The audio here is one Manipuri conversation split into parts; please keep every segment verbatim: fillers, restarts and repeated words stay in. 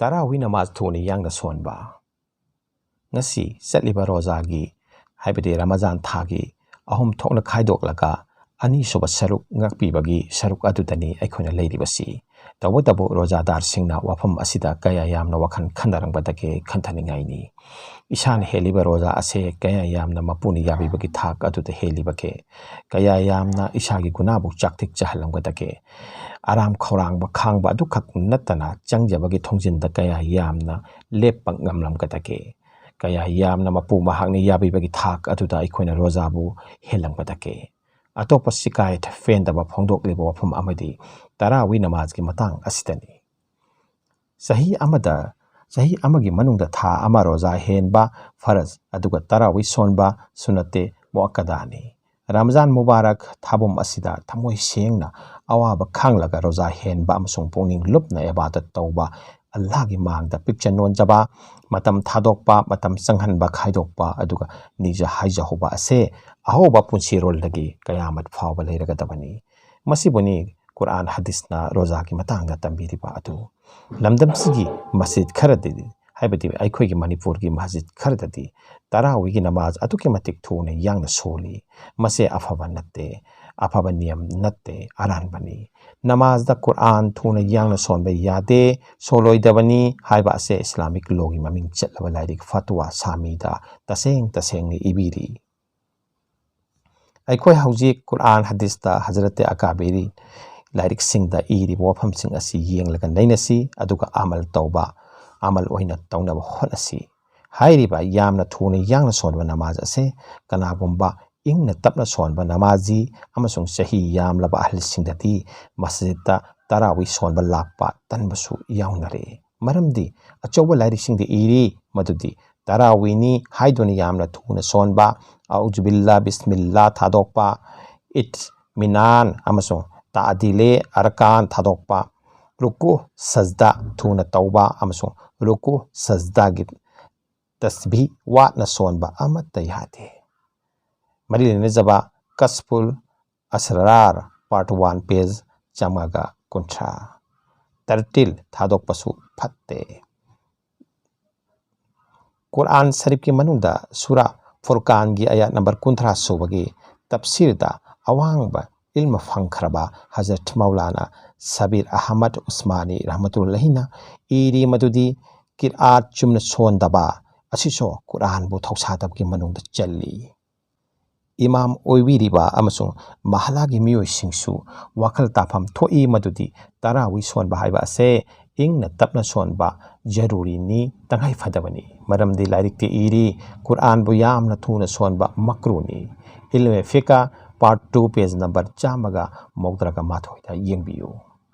ꯇꯔꯥꯋꯤ ꯅꯃꯥꯖ ꯊꯨꯅ ꯌꯥꯡꯅ ꯁꯣꯟꯕ꯫ ꯉꯁꯤ ꯆꯠꯂꯤꯕ ꯔꯣꯖꯥꯒꯤ, ꯍꯥꯏꯕꯗꯤ ꯔꯃꯖꯥꯟ ꯊꯥꯒꯤ ꯑꯍꯨꯝ ꯊꯣꯛꯅ ꯈꯥꯏꯗꯣꯛꯂꯒ ꯑꯅꯤꯁꯨꯕ ꯁꯔꯨꯛ ꯉꯥꯛꯄꯤꯕꯒꯤ ꯁꯔꯨꯛ ꯑꯗꯨꯗꯅꯤ ꯑꯩꯈꯣꯏꯅ ꯂꯩꯔꯤꯕꯁꯤ꯫ ꯇꯧꯕꯇꯕꯨ ꯔꯣꯖꯥꯗꯥꯔꯁꯤꯡꯅ ꯋꯥꯐꯝ ꯑꯁꯤꯗ ꯀꯌꯥ ꯌꯥꯝꯅ ꯋꯥꯈꯜ ꯈꯟꯅꯔꯝꯒꯗꯒꯦ ꯈꯟꯊꯅꯤꯡꯉꯥꯏꯅꯤ꯫ ꯏꯁꯥꯅ ꯍꯦꯜꯂꯤꯕ ꯔꯣꯖꯥ ꯑꯁꯦ ꯀꯌꯥ ꯌꯥꯝꯅ ꯃꯄꯨꯅ ꯌꯥꯕꯤꯕꯒꯤ ꯊꯥꯛ ꯑꯗꯨꯗ ꯍꯦꯜꯂꯤꯕꯒꯦ? ꯀꯌꯥ ꯌꯥꯝꯅ ꯏꯁꯥꯒꯤ ꯒꯨꯅꯥꯕꯨ ꯆꯥꯛꯊꯤꯛ ꯆꯍꯜꯂꯝꯒꯗꯒꯦ? ꯑꯔꯥꯝ ꯈꯧꯔꯥꯡꯕ ꯈꯥꯡꯕ ꯑꯗꯨꯈꯛ ꯅꯠꯇꯅ ꯆꯪꯖꯕꯒꯤ ꯊꯣꯡꯖꯤꯟꯗ ꯀꯌꯥ ꯌꯥꯝꯅ ꯂꯦꯞꯄ ꯉꯝꯂꯝꯒꯗꯒꯦ? ꯀꯌꯥ ꯌꯥꯝꯅ ꯃꯄꯨ ꯃꯍꯥꯛꯅ ꯌꯥꯕꯤꯕꯒꯤ ꯊꯥꯛ ꯑꯗꯨꯗ ꯑꯩꯈꯣꯏꯅ ꯔꯣꯖꯥꯕꯨ ꯍꯦꯜꯂꯝꯒꯗꯒꯦ? ꯑꯇꯣꯞꯄ ꯁꯤꯀꯥꯌꯠ ꯐꯦꯟꯗꯕ ꯐꯣꯡꯗꯣꯛꯂꯤꯕ ꯋꯥꯐꯝ ꯑꯃꯗꯤ ꯇꯔꯥꯋꯤ ꯅꯃꯥꯖꯒꯤ ꯃꯇꯥꯡ ꯑꯁꯤꯗꯅꯤ꯫ ꯆꯍꯤ ꯑꯃꯗ, ꯆꯍꯤ ꯑꯃꯒꯤ ꯃꯅꯨꯡꯗ ꯊꯥ ꯑꯃ ꯔꯣꯖꯥ ꯍꯦꯟꯕ ꯐꯔꯖ, ꯑꯗꯨꯒ ꯇꯔꯥꯋꯤ ꯁꯣꯟꯕ ꯁꯨꯅꯠꯇꯦ ꯃꯨꯑꯛꯀꯗꯥꯅꯤ꯫ ꯔꯃꯖꯥꯟ ꯃꯨꯕꯥꯔꯛ ꯊꯥꯕꯨꯝ ꯑꯁꯤꯗ ꯊꯃꯣꯏ ꯁꯦꯡꯅ ꯑꯋꯥꯕ ꯈꯥꯡꯂꯒ ꯔꯣꯖꯥ ꯍꯦꯟꯕ ꯑꯃꯁꯨꯡ ꯄꯨꯛꯅꯤꯡ ꯂꯨꯞꯅ ꯏꯕꯥꯗꯠ ꯇꯧꯕ, ꯑꯜꯂꯥꯍꯒꯤ ꯃꯥꯡꯗ ꯄꯤꯛꯆ ꯅꯣꯟꯖꯕ, ꯃꯇꯝ ꯊꯥꯗꯣꯛꯄ, ꯃꯇꯝ ꯆꯪꯍꯟꯕ, ꯈꯥꯏꯗꯣꯛꯄ, ꯑꯗꯨꯒ ꯅꯤꯖ ꯍꯥꯏꯖꯍꯧꯕ ꯑꯁꯦ ꯑꯍꯧꯕ ꯄꯨꯟꯁꯤꯔꯣꯜꯗꯒꯤ ꯀꯌꯥꯃꯠ ꯐꯥꯎꯕ ꯂꯩꯔꯒꯗꯕꯅꯤ꯫ ꯃꯁꯤꯕꯨꯅꯤ ꯀꯨꯔꯥꯟ ꯍꯗꯤꯁꯅ ꯔꯣꯖꯥꯒꯤ ꯃꯇꯥꯡꯗ ꯇꯝꯕꯤꯔꯤꯕ ꯑꯗꯨ꯫ ꯂꯝꯗꯝꯁꯤꯒꯤ ꯃꯁꯖꯤꯗ ꯈꯔꯗꯗꯤ, ꯍꯥꯏꯕꯗꯤ ꯑꯩꯈꯣꯏꯒꯤ ꯃꯅꯤꯄꯨꯔꯒꯤ ꯃꯁꯖꯤꯗ ꯈꯔꯗꯗꯤ ꯇꯔꯥꯋꯤꯒꯤ ꯅꯃꯥꯖ ꯑꯗꯨꯛꯀꯤ ꯃꯇꯤꯛ ꯊꯨꯅ ꯌꯥꯡꯅ ꯁꯣꯜꯂꯤ꯫ ꯃꯁꯤ ꯑꯐꯕ ꯅꯠꯇꯦ, ꯑꯐꯕ ꯅꯤꯌꯝ ꯅꯠꯇꯦ, ꯑꯔꯥꯟꯕꯅꯤ꯫ ꯅꯃꯥꯖꯗ ꯀꯨꯔꯥꯟ ꯊꯨꯅ ꯌꯥꯡꯅ ꯁꯣꯟꯕ ꯌꯥꯗꯦ, ꯁꯣꯜꯂꯣꯏꯗꯕꯅꯤ ꯍꯥꯏꯕ ꯑꯁꯦ ꯏꯁꯂꯥꯃꯤꯛ ꯂꯣꯒꯤ ꯃꯃꯤꯡ ꯆꯠꯂꯕ ꯂꯥꯏꯔꯤꯛ ꯐꯇꯋꯥ ꯁꯥꯃꯤꯗ ꯇꯁꯦꯡ ꯇꯁꯦꯡꯅ ꯏꯕꯤꯔꯤ꯫ ꯑꯩꯈꯣꯏ ꯍꯧꯖꯤꯛ ꯀꯨꯔꯥꯟ ꯍꯗꯤꯁꯇ ꯍꯖꯔꯠ ꯑꯀꯥꯕꯤꯔꯤ ꯂꯥꯏꯔꯤꯛꯁꯤꯡꯗ ꯏꯔꯤꯕ ꯋꯥꯐꯝꯁꯤꯡ ꯑꯁꯤ ꯌꯦꯡꯂꯒ ꯅꯩꯅꯁꯤ, ꯑꯗꯨꯒ ꯑꯃꯜ ꯇꯧꯕ, ꯑꯃꯜ ꯑꯣꯏꯅ ꯇꯧꯅꯕ ꯍꯣꯠꯅꯁꯤ꯫ ꯍꯥꯏꯔꯤꯕ ꯌꯥꯝꯅ ꯊꯨꯅ ꯌꯥꯡꯅ ꯁꯣꯟꯕ ꯅꯃꯥꯖ ꯑꯁꯦ ꯀꯅꯥꯒꯨꯝꯕ ꯏꯪꯅ ꯇꯞꯅ ꯁꯣꯟꯕ ꯅꯃꯥꯖꯤ ꯑꯃꯁꯨꯡ ꯆꯍꯤ ꯌꯥꯝꯂꯕ ꯑꯍꯜꯁꯤꯡꯗꯗꯤ ꯃꯁꯖꯤꯗꯇ ꯇꯔꯥꯋꯤ ꯁꯣꯟꯕ ꯂꯥꯛꯄ ꯇꯟꯕꯁꯨ ꯌꯥꯎꯅꯔꯦ꯫ ꯃꯔꯝꯗꯤ ꯑꯆꯧꯕ ꯂꯥꯏꯔꯤꯛꯁꯤꯡꯗ ꯏꯔꯤ ꯃꯗꯨꯗꯤ ꯇꯔꯥꯋꯤꯅꯤ ꯍꯥꯏꯗꯨꯅ ꯌꯥꯝꯅ ꯊꯨꯅ ꯁꯣꯟꯕ, ꯑꯎꯖꯨꯕꯤꯜꯂꯥ, ꯕꯤꯁꯃꯤꯜꯂꯥ ꯊꯥꯗꯣꯛꯄ, ꯏꯠꯃꯤꯅꯥꯟ ꯑꯃꯁꯨꯡ ꯇꯥꯗꯤꯂꯦ ꯑꯔꯀꯥꯟ ꯊꯥꯗꯣꯛꯄ, ꯔꯨꯀꯨ ꯁꯖꯗꯥ ꯊꯨꯅ ꯇꯧꯕ ꯑꯃꯁꯨꯡ ꯔꯨꯀꯨ ꯁꯖꯗꯥꯒꯤ ꯇꯁꯕꯤ ꯋꯥꯠꯅ ꯁꯣꯟꯕ ꯑꯃꯠꯇ ꯌꯥꯗꯦ꯫ ꯃꯔꯤ ꯂꯩꯅꯖꯕ ꯀꯁꯐꯨꯜ ꯑꯁꯔꯥꯔ, part one, page ꯆꯥꯝꯃꯉꯥꯒ ꯀꯨꯟꯊ꯭ꯔꯥ꯫ ꯇꯔꯇꯤꯜ ꯊꯥꯗꯣꯛꯄꯁꯨ ꯐꯠꯇꯦ꯫ ꯀꯨꯔꯥꯟ ꯁꯔꯤꯐꯀꯤ ꯃꯅꯨꯡꯗ ꯁꯨꯔꯥ ꯐꯨꯔꯀꯥꯟꯒꯤ ꯑꯌꯥꯠ ꯅꯝꯕꯔ ꯀꯨꯟꯊ꯭ꯔꯥ ꯁꯨꯕꯒꯤ ꯇꯞꯁꯤꯔꯗ ꯑꯋꯥꯡꯕ ꯏꯜꯃ ꯐꯪꯈ꯭ꯔꯕ ꯍꯖꯔꯠ ꯃꯧꯂꯥꯅꯥ ꯁꯕꯤꯔ ꯑꯍꯃꯗ ꯎꯁꯃꯥꯅꯤ ꯔꯍꯃꯇꯨꯜꯂꯥꯍꯤꯅ ꯏꯔꯤ ꯃꯗꯨꯗꯤ ꯀꯤꯔꯥꯠ ꯆꯨꯝꯅ ꯁꯣꯟꯗꯕ ꯑꯁꯤꯁꯨ ꯀꯨꯔꯥꯟꯕꯨ ꯊꯧꯁꯥꯗꯕꯒꯤ ꯃꯅꯨꯡꯗ ꯆꯜꯂꯤ꯫ ꯏꯃꯥꯝ ꯑꯣꯏꯕꯤꯔꯤꯕ ꯑꯃꯁꯨꯡ ꯃꯍꯜꯂꯥꯒꯤ ꯃꯤꯑꯣꯏꯁꯤꯡꯁꯨ ꯋꯥꯈꯜ ꯇꯥꯐꯝ ꯊꯣꯛꯏ ꯃꯗꯨꯗꯤ ꯇꯔꯥꯋꯤ ꯁꯣꯟꯕ ꯍꯥꯏꯕ ꯑꯁꯦ ꯏꯪꯅ ꯇꯞꯅ ꯁꯣꯟꯕ ꯖꯔꯨꯔꯤꯅꯤ, ꯇꯉꯥꯏ ꯐꯗꯕꯅꯤ꯫ ꯃꯔꯝꯗꯤ ꯂꯥꯏꯔꯤꯛꯇ ꯏꯔꯤ, ꯀꯨꯔꯥꯟꯕꯨ ꯌꯥꯝꯅ ꯊꯨꯅ ꯁꯣꯟꯕ ꯃꯀ꯭ꯔꯨꯅꯤ꯫ ꯏꯜꯃꯦ ꯐꯤꯀꯥ part two page number ꯆꯥꯝꯃꯒ ꯃꯧꯗ꯭ꯔꯥꯒ ꯃꯥꯊꯣꯏꯗ ꯌꯦꯡꯕꯤꯌꯨ꯫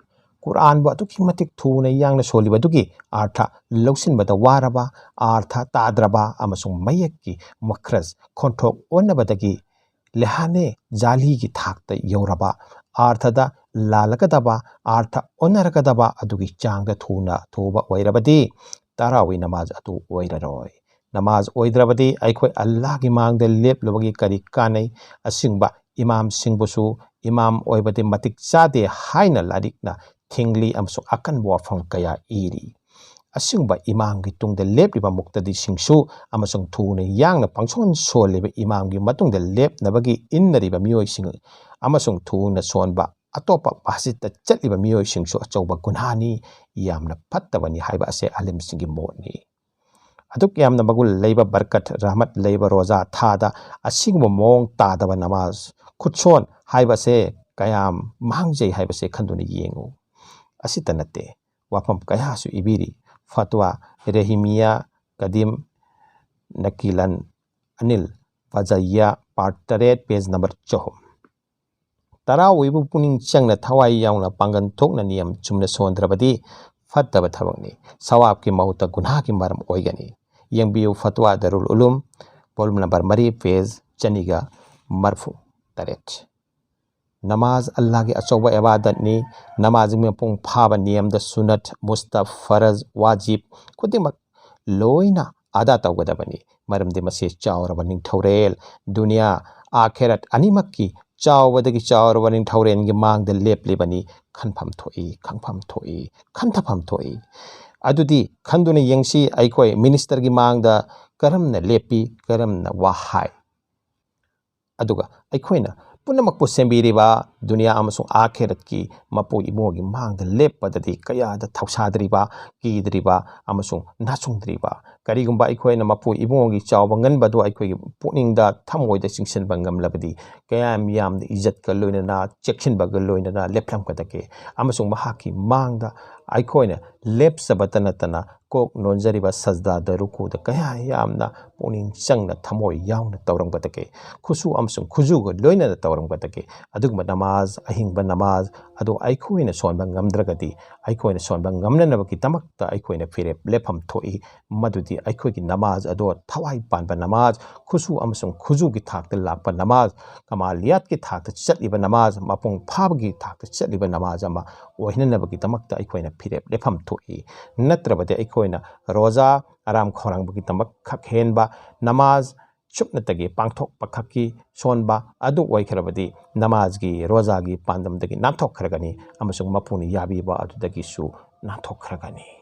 ꯀꯨꯔꯥꯟꯕꯨ ꯑꯗꯨꯛꯀꯤ ꯃꯇꯤꯛ ꯊꯨꯅ ꯌꯥꯡꯅ ꯁꯣꯜꯂꯤꯕ ꯑꯗꯨꯒꯤ ꯑꯥꯔꯊ ꯂꯧꯁꯤꯟꯕꯗ ꯋꯥꯔꯕ, ꯑꯥꯔꯊ ꯇꯥꯗ꯭ꯔꯕ ꯑꯃꯁꯨꯡ ꯃꯌꯦꯛꯀꯤ ꯃꯈ꯭ꯔꯖ ꯈꯣꯟꯊꯣꯛ ꯑꯣꯟꯅꯕꯗꯒꯤ ꯂꯦꯍꯥꯅꯦ ꯖꯥꯂꯤꯒꯤ ꯊꯥꯛꯇ ꯌꯧꯔꯕ, ꯑꯥꯔꯊꯗ ꯂꯥꯜꯂꯒꯗꯕ, ꯑꯥꯔꯊ ꯑꯣꯟꯅꯔꯒꯗꯕ ꯑꯗꯨꯒꯤ ꯆꯥꯡꯗ ꯊꯨꯅ ꯊꯨꯕ ꯑꯣꯏꯔꯕꯗꯤ ꯇꯔꯥꯋꯤ ꯅꯃꯥꯖ ꯑꯗꯨ ꯑꯣꯏꯔꯔꯣꯏ꯫ ꯅꯃꯥꯖ ꯑꯣꯏꯗ꯭ꯔꯕꯗꯤ ꯑꯩꯈꯣꯏ ꯑꯜꯂꯥꯍꯒꯤ ꯃꯥꯡꯗ ꯂꯦꯞꯂꯨꯕꯒꯤ ꯀꯔꯤ ꯀꯥꯟꯅꯩ? ꯑꯁꯤꯒꯨꯝꯕ ꯏꯃꯥꯝꯁꯤꯡꯕꯨꯁꯨ ꯏꯃꯥꯝ ꯑꯣꯏꯕꯗꯤ ꯃꯇꯤꯛ ꯆꯥꯗꯦ ꯍꯥꯏꯅ ꯂꯥꯏꯔꯤꯛꯅ ꯊꯤꯡꯂꯤ ꯑꯃꯁꯨꯡ ꯑꯀꯟꯕ ꯋꯥꯐꯝ ꯀꯌꯥ ꯏꯔꯤ꯫ ꯑꯁꯤꯒꯨꯝꯕ ꯏꯃꯥꯝꯒꯤ ꯇꯨꯡꯗ ꯂꯦꯞꯂꯤꯕ ꯃꯨꯛꯇꯗꯤꯁꯤꯡꯁꯨ ꯑꯃꯁꯨꯡ ꯊꯨꯅ ꯌꯥꯡꯅ ꯄꯪꯁꯣꯟ ꯁꯣꯜꯂꯤꯕ ꯏꯃꯥꯝꯒꯤ ꯃꯇꯨꯡꯗ ꯂꯦꯞꯅꯕꯒꯤ ꯏꯟꯅꯔꯤꯕ ꯃꯤꯑꯣꯏꯁꯤꯡ ꯑꯃꯁꯨꯡ ꯊꯨꯅ ꯁꯣꯟꯕ ꯑꯇꯣꯞꯄ ꯃꯁꯖꯤꯠꯇ ꯆꯠꯂꯤꯕ ꯃꯤꯑꯣꯏꯁꯤꯡꯁꯨ ꯑꯆꯧꯕ ꯒꯨꯟꯍꯥꯅꯤ, ꯌꯥꯝꯅ ꯐꯠꯇꯕꯅꯤ ꯍꯥꯏꯕ ꯑꯁꯦ ꯑꯥꯂꯤꯝꯁꯤꯡꯒꯤ ꯃꯣꯠꯅꯤ꯫ ꯑꯗꯨꯛ ꯌꯥꯝꯅ ꯃꯒꯨꯟ ꯂꯩꯕ, ꯕꯔꯀꯠ, ꯔꯍꯃꯠ ꯂꯩꯕ ꯔꯣꯖꯥ ꯊꯥꯗ ꯑꯁꯤꯒꯨꯝꯕ ꯃꯑꯣꯡ ꯇꯥꯗꯕ ꯅꯃꯥꯖ ꯈꯨꯠꯁꯣꯟ ꯍꯥꯏꯕ ꯑꯁꯦ ꯀꯌꯥꯝ ꯃꯥꯡꯖꯩ ꯍꯥꯏꯕꯁꯦ ꯈꯟꯗꯨꯅ ꯌꯦꯡꯉꯨ꯫ ꯑꯁꯤꯇ ꯅꯠꯇꯦ, ꯋꯥꯐꯝ ꯀꯌꯥꯁꯨ ꯏꯕꯤꯔꯤ꯫ ꯐꯠꯋꯥ ꯔꯦꯍꯤꯃꯤꯌꯥ ꯀꯗꯤꯝ ꯅꯀꯤꯂꯟ ꯑꯅꯤꯜ ꯐꯖꯌꯥ part ꯇꯔꯦꯠ page number ꯆꯍꯨꯝ꯫ ꯇꯔꯥ ꯑꯣꯏꯕꯨ ꯄꯨꯛꯅꯤꯡ ꯆꯪꯅ ꯊꯋꯥꯏ ꯌꯥꯎꯅ ꯄꯥꯡꯒꯜ ꯊꯣꯛꯅ ꯅꯤꯌꯝ ꯆꯨꯝꯅ ꯁꯣꯟꯗ꯭ꯔꯕꯗꯤ ꯐꯠꯇꯕ ꯊꯕꯛꯅꯤ꯫ ꯁꯋꯥꯕꯀꯤ ꯃꯍꯨꯠꯇ ꯒꯨꯟꯍꯥꯒꯤ ꯃꯔꯝ ꯑꯣꯏꯒꯅꯤ꯫ ꯌꯦꯡꯕꯤꯌꯨ ꯐꯠꯋꯥ ꯗꯔꯨꯜ ꯎꯂꯨꯝ, volume number ꯃꯔꯤ, page ꯆꯅꯤꯒ ꯃꯔꯐꯨ ꯇꯔꯦꯠ꯫ ꯅꯃꯥꯖ ꯑꯜꯂꯥꯍꯒꯤ ꯑꯆꯧꯕ ꯏꯕꯥꯗꯠꯅꯤ꯫ ꯅꯃꯥꯖꯒꯤ ꯃꯄꯨꯡ ꯐꯥꯕ ꯅꯤꯌꯝꯗ ꯁꯨꯅꯠ, ꯃꯨꯁꯇꯍꯕ, ꯐꯔꯖ, ꯋꯥꯖꯤꯕ ꯈꯨꯗꯤꯡꯃꯛ ꯂꯣꯏꯅ ꯑꯗꯥ ꯇꯧꯒꯗꯕꯅꯤ꯫ ꯃꯔꯝꯗꯤ ꯃꯁꯤ ꯆꯥꯎꯔꯕ ꯅꯤꯡꯊꯧꯔꯦꯜ, ꯗꯨꯅꯤꯌꯥ, ꯑꯥꯈꯦꯔꯠ ꯑꯅꯤꯃꯛꯀꯤ ꯆꯥꯎꯕꯗꯒꯤ ꯆꯥꯎꯔꯕ ꯅꯤꯡꯊꯧꯔꯦꯜꯒꯤ ꯃꯥꯡꯗ ꯂꯦꯞꯂꯤꯕꯅꯤ꯫ ꯈꯟꯐꯝ ꯊꯣꯛꯏ, ꯈꯪꯐꯝ ꯊꯣꯛꯏ, ꯈꯟꯊꯐꯝ ꯊꯣꯛꯏ꯫ ꯑꯗꯨꯗꯤ ꯈꯟꯗꯨꯅ ꯌꯦꯡꯁꯤ, ꯑꯩꯈꯣꯏ ꯃꯤꯅꯤꯁꯇꯔꯒꯤ ꯃꯥꯡꯗ ꯀꯔꯝꯅ ꯂꯦꯞꯄꯤ, ꯀꯔꯝꯅ ꯋꯥ ꯍꯥꯏ꯫ ꯑꯗꯨꯒ ꯑꯩꯈꯣꯏꯅ ꯄꯨꯝꯅꯃꯛꯄꯨ ꯁꯦꯝꯕꯤꯔꯤꯕ ꯗꯨꯅꯤꯌꯥ ꯑꯃꯁꯨꯡ ꯑꯥꯈꯦꯔꯠꯀꯤ ꯃꯄꯨ ꯏꯕꯨꯡꯒꯤ ꯃꯥꯡꯗ ꯂꯦꯞꯄꯗꯗꯤ ꯀꯌꯥꯗ ꯊꯧꯁꯥꯗ꯭ꯔꯤꯕ, ꯀꯤꯗ꯭ꯔꯤꯕ ꯑꯃꯁꯨꯡ ꯅꯥꯆꯨꯡꯗ꯭ꯔꯤꯕ꯫ ꯀꯔꯤꯒꯨꯝꯕ ꯑꯩꯈꯣꯏꯅ ꯃꯄꯨ ꯏꯕꯨꯡꯒꯤ ꯆꯥꯎꯕ ꯉꯟꯕꯗꯨ ꯑꯩꯈꯣꯏꯒꯤ ꯄꯨꯛꯅꯤꯡꯗ, ꯊꯃꯣꯏꯗ ꯆꯤꯡꯁꯤꯟꯕ ꯉꯝꯂꯕꯗꯤ, ꯀꯌꯥꯝ ꯌꯥꯝꯅ ꯏꯖꯠꯀ ꯂꯣꯏꯅꯅ, ꯆꯦꯛꯁꯤꯟꯕꯒ ꯂꯣꯏꯅꯅ ꯂꯦꯞꯂꯝꯒꯗꯒꯦ꯫ ꯑꯃꯁꯨꯡ ꯃꯍꯥꯛꯀꯤ ꯃꯥꯡꯗ ꯑꯩꯈꯣꯏꯅ ꯂꯦꯞꯆꯕꯇ ꯅꯠꯇꯅ ꯀꯣꯛ ꯅꯣꯟꯖꯔꯤꯕ ꯁꯖꯗꯥꯗ, ꯔꯨꯀꯨꯗ ꯀꯌꯥ ꯌꯥꯝꯅ ꯄꯨꯛꯅꯤꯡ ꯆꯪꯅ, ꯊꯃꯣꯏ ꯌꯥꯎꯅ ꯇꯧꯔꯝꯒꯗꯒꯦ꯫ ꯈꯨꯁꯨ ꯑꯃꯁꯨꯡ ꯈꯨꯖꯨꯒ ꯂꯣꯏꯅꯅ ꯇꯧꯔꯝꯒꯗꯒꯦ꯫ ꯑꯗꯨꯒꯨꯝꯕ ꯅꯃꯥꯖ, ꯑꯍꯤꯡꯕ ꯅꯃꯥꯖ ꯑꯗꯨ ꯑꯩꯈꯣꯏꯅ ꯁꯣꯟꯕ ꯉꯝꯗ꯭ꯔꯒꯗꯤ, ꯑꯩꯈꯣꯏꯅ ꯁꯣꯟꯕ ꯉꯝꯅꯅꯕꯒꯤꯗꯃꯛꯇ ꯑꯩꯈꯣꯏꯅ ꯐꯤꯔꯦꯞ ꯂꯦꯞꯐꯝ ꯊꯣꯛꯏ꯫ ꯃꯗꯨꯗꯤ ꯑꯩꯈꯣꯏꯒꯤ ꯅꯃꯥꯖ ꯑꯗꯣ ꯊꯋꯥꯏ ꯄꯥꯟꯕ ꯅꯃꯥꯖ, ꯈꯨꯁꯨ ꯑꯃꯁꯨꯡ ꯈꯨꯖꯨꯒꯤ ꯊꯥꯛꯇ ꯂꯥꯛꯄ ꯅꯃꯥꯖ, ꯀꯃꯥꯂꯤꯌꯥꯠꯀꯤ ꯊꯥꯛꯇ ꯆꯠꯂꯤꯕ ꯅꯃꯥꯖ, ꯃꯄꯨꯡ ꯐꯥꯕꯒꯤ ꯊꯥꯛꯇ ꯆꯠꯂꯤꯕ ꯅꯃꯥꯖ ꯑꯃ ꯑꯣꯏꯅꯅꯕꯒꯤꯗꯃꯛꯇ ꯑꯩꯈꯣꯏꯅ ꯐꯤꯔꯦꯞ ꯂꯦꯞꯐꯝ ꯊꯣꯛꯏ꯫ ꯅꯠꯇ꯭ꯔꯕꯗꯤ ꯑꯩꯈꯣꯏꯅ ꯔꯣꯖꯥ, ꯑꯔꯥꯝ ꯈꯧꯔꯥꯡꯕꯒꯤꯗꯃꯛ ꯈꯛ ꯍꯦꯟꯕ ꯅꯃꯥꯖ ꯆꯨꯞꯅꯇꯒꯤ ꯄꯥꯡꯊꯣꯛꯄ ꯈꯛꯀꯤ ꯁꯣꯟꯕ ꯑꯗꯨ ꯑꯣꯏꯈ꯭ꯔꯕꯗꯤ, ꯅꯃꯥꯖꯒꯤ, ꯔꯣꯖꯥꯒꯤ ꯄꯥꯟꯗꯝꯗꯒꯤ ꯅꯥꯟꯊꯣꯛꯈ꯭ꯔꯒꯅꯤ ꯑꯃꯁꯨꯡ ꯃꯄꯨꯅ ꯌꯥꯕꯤꯕ ꯑꯗꯨꯗꯒꯤꯁꯨ ꯅꯥꯟꯊꯣꯛꯈ꯭ꯔꯒꯅꯤ꯫